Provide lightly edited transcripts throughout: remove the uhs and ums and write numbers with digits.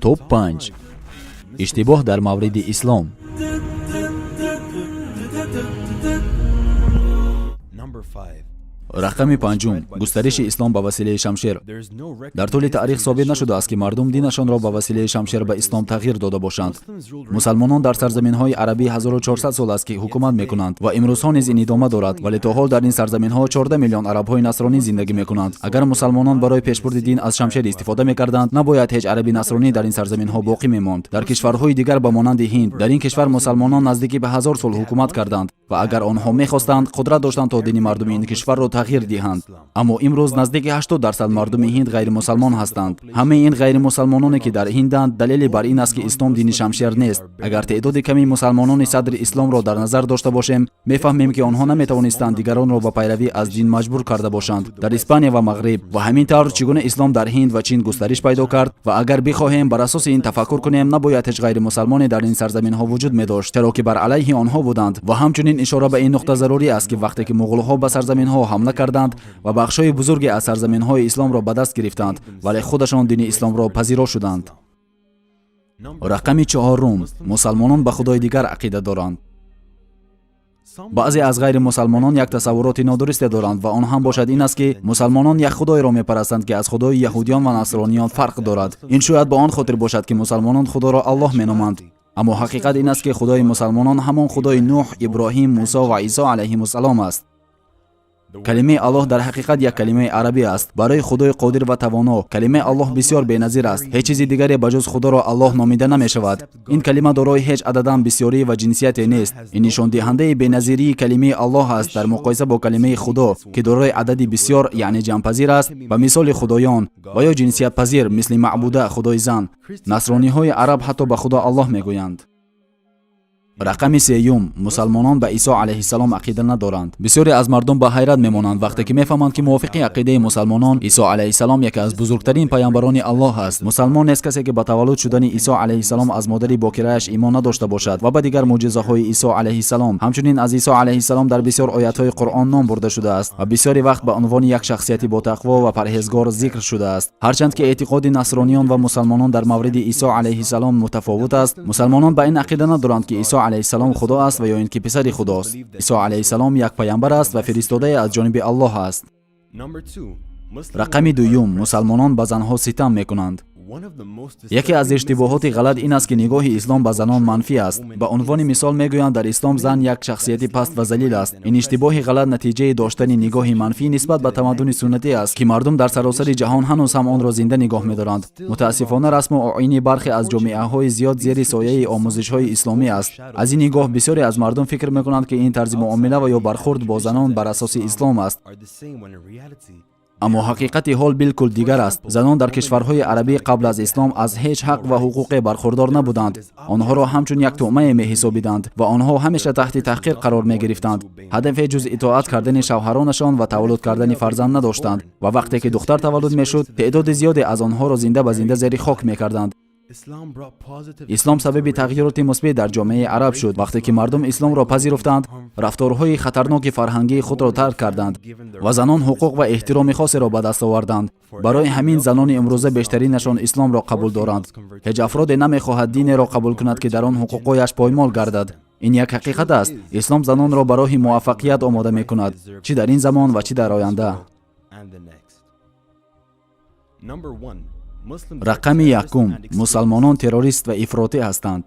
Топ 5: иштибоҳ дар мавриди ислом. Number 5. Рақами панҷум: густариши ислом ба василаи шамшер. Дар тӯли таърих собит нашудааст, ки мардум динашонро ба василаи шамшер ба ислом тағйир дода бошанд. Мусалмонон дар сарзаминҳои арабӣ 1400 сол аст, ки ҳукумат мекунанд, ва имрӯзҳо низ ин идома дорад, вале то ҳол дар ин сарзаминҳо 14 миллион арабҳои насронӣ зиндагӣ мекунанд. Агар мусалмонон барои пешбурди дин аз шамшер истифода мекарданд, набояд ҳеҷ араби насронӣ дар ин сарзаминҳо боқӣ мемонд. Дар кишварҳои дигар, ба монанди Ҳинд, дар ин кишвар мусалмонон наздики ба 1000 сол ҳукумат карданд ва агар онҳо мехостанд, қудрат доштанд, то дини мардуми ин кишварро тағйир диҳанд. Аммо имрӯз наздики 80% мардуми Ҳинд ғайримусалмон ҳастанд. Ҳамаи ин ғайримусалмононе, ки дар Ҳинданд, далеле бар ин аст, ки ислом дини шамшер нест. Агар теъдоди ками мусалмонони садри исломро дар назар дошта бошем, мефаҳмем, ки онҳо наметавонистанд дигаронро ба пайравӣ аз дин маҷбур карда бошанд. Дар Испания ва Мағриб ва ҳамин тавр, чӣ гуна ислом дар Ҳинд ва Чин густариш пайдо кард? Ва агар бихоҳем бар асоси ин тафаккур кунем, набояд ҳеҷ ғайримусалмоне дар ин сарзаминҳо вуҷуд медошт, чаро ки бар алайҳи онҳо буданд. Ва ҳамчунин ишора ба ин нуқта зарурӣ аст, ки вақте ки муғулҳо ба сарзаминҳо ҳамла карданд ва бахшҳои бузурге аз сарзаминҳои исломро ба даст гирифтанд, вале худашон дини исломро пазиро шуданд. Рақами чаҳорум: мусалмонон ба худои дигар ақида доранд. Баъзе аз ғайримусалмонон як тасаввуроти нодурусте доранд, ва он ҳам бошад ин аст, ки мусалмонон як худоеро мепарастанд, ки аз худои яҳудиён ва насрониён фарқ дорад. Ин шояд ба он хотир бошад, ки мусалмонон худоро Аллоҳ меноманд. Аммо ҳақиқат ин аст, ки худои мусалмонон ҳамон худои Нӯҳ, Иброҳим, Мусо ва Исо алайҳимуссалом аст. Калимаи Аллоҳ дар ҳақиқат як калимаи арабӣ аст барои худои қодир ва тавоно. Калимаи Аллоҳ бисёр беназир аст. Ҳеҷ чизи дигаре ба ҷуз худоро Аллоҳ номида намешавад. Ин калима дорои ҳеҷ ададан бисёрӣ ва ҷинсияте нест. Ин нишондиҳандаи беназирии калимаи Аллоҳ аст дар муқоиса бо калимаи Худо, ки дорои адади бисёр, яъне ҷамъпазир аст, ба мисоли худоён, ва ё ҷинсиятпазир, мисли маъбуда, худои зан. Насрониҳои араб ҳатто ба худо Аллоҳ мегӯянд. Рақами сеюм: мусалмонон ба Исо алайҳиссалом ақида надоранд. Бисёре аз мардум ба ҳайрат мемонанд, вақте ки мефаҳманд, ки мувофиқи ақидаи мусалмонон Исо алайҳиссалом яке аз бузургтарин паямбарони Аллоҳ аст. Мусалмон нест касе, ки ба таваллуд шудани Исо алайҳиссалом аз модари бокирааш имон надошта бошад ва ба дигар мӯъҷизаҳои Исо алайҳиссалом. Ҳамчунин аз Исо алайҳиссалом дар бисёр оятҳои Қуръон ном бурда шудааст ва бисёри вақт ба унвони як шахсияти ботақво ва парҳезгор зикр шудааст. Ҳарчанд ки эътиқоди насрониён ва мусалмонон дар мавриди Исо алайҳиссалом мутафовут аст, мусалмонон ба ин ақида надоранд, ки Исо алайҳиссалом худо аст ва ё ин ки писари худост. Исо алайҳиссалом як паямбар аст ва фиристодае аз ҷониби Аллоҳ аст. Number 2. Рақами дуюм: мусалмонон ба занҳо ситам мекунанд. Яке аз иштибоҳоти ғалат ин аст, ки нигоҳи ислом ба занон манфӣ аст. Ба унвони мисол мегӯянд, дар ислом зан як шахсияти паст ва залил аст. Ин иштибоҳи ғалат натиҷаи доштани нигоҳи манфӣ нисбат ба тамаддуни суннатӣ аст, ки мардум дар саросари ҷаҳон ҳанӯз ҳам онро зинда нигоҳ медоранд. Мутаассифона, расму оини бархе аз ҷомеаҳои зиёд зери сояи омӯзишҳои исломӣ аст. Аз ин нигоҳ бисёре аз мардум фикр мекунанд, ки ин тарзи муомила ва ё бархурд бо занон бар асоси ислом аст. Аммо ҳақиқати ҳол билкул дигар аст. Занон дар кишварҳои арабӣ қабл аз ислом аз ҳеҷ ҳақ ва ҳуқуқе бархурдор набуданд. Онҳоро ҳамчун як тӯъмае меҳисобиданд ва онҳо ҳамеша таҳти таҳқир қарор мегирифтанд. Ҳадафе ҷуз итоат кардани шавҳаронашон ва таваллуд кардани фарзанд надоштанд. Ва вақте ки духтар таваллуд мешуд, теъдоди зиёде аз онҳоро зинда ба зинда зери хок мекарданд. Ислом сабаби тағйироти мусбӣ дар ҷомеаи араб шуд. Вақте ки мардум исломро пазируфтанд, рафторҳои хатарноки фарҳангии худро тарк карданд ва занон ҳуқуқ ва эҳтироми хосеро ба даст оварданд. Барои ҳамин занони имрӯза бештаринашон исломро қабул доранд. Ҳеҷ афроде намехоҳад динеро қабул кунад, ки дар он ҳуқуқҳояш поймол гардад. Ин як ҳақиқат аст. Ислом занонро ба роҳи муваффақият омода мекунад, чӣ дар ин замон ва чӣ дар оянда. Number 1. Рақами якум: мусалмонон террорист ва ифротӣ ҳастанд.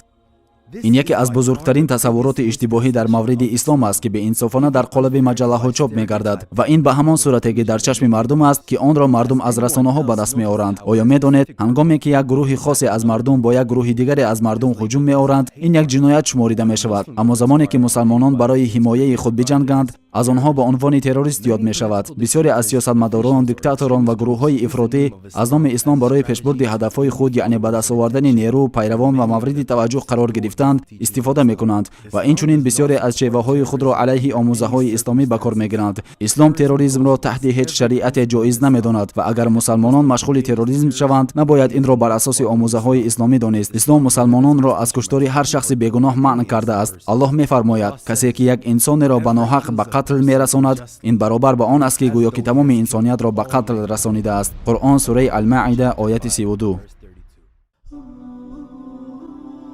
Ин яке аз бузургтарин тасаввуроти иштибоҳӣ дар мавриди ислом аст, ки беинсофона дар қолаби маҷаллаҳо чоп мегардад. Ва ин ба ҳамон сурате, ки дар чашми мардум аст, ки онро мардум аз расонаҳо ба даст меоранд. Оё медонед, ҳангоме ки як гурӯҳи хосе аз мардум бо як гурӯҳи дигаре аз мардум ҳуҷум меоранд, ин як ҷиноят шуморида мешавад? Аммо замоне ки мусалмонон барои ҳимояи худ биҷанганд, аз онҳо ба унвони террорист ёд мешавад. Бисёре аз сиёсатмадорон, диктаторон ва гурӯҳҳои ифротӣ аз номи ислом барои пешбурди ҳадафҳои худ, яъне ба даст овардани нерӯ, пайравон ва мавриди таваҷҷӯҳ қарор гирифтанд, истифода мекунанд ва инчунин бисёре аз шеваҳои худро алайҳи омӯзаҳои исломӣ ба кор мегиранд. Ислом терроризмро таҳти ҳеҷ шариате ҷоиз намедонад ва агар мусалмонон машғули терроризм шаванд, набояд инро бар асоси омӯзаҳои исломӣ донист. Ислом мусалмононро аз куштори ҳар шахси бегуноҳ манъ кардааст. Аллоҳ мефармояд: «Касе ки як инсонеро ба ноҳақ ба қатл қатл мерасонад, ин баробар ба он аст, ки гӯё ки тамоми инсониятро ба қатл расонидааст. Қуръон, сураи Алмаида, ояти 32. Verse 32.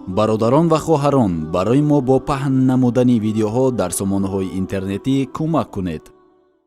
Бародарон ва хоҳарон, барои мо бо паҳн намудани видеоҳо дар сомонаҳои интернетӣ кӯмак кунед.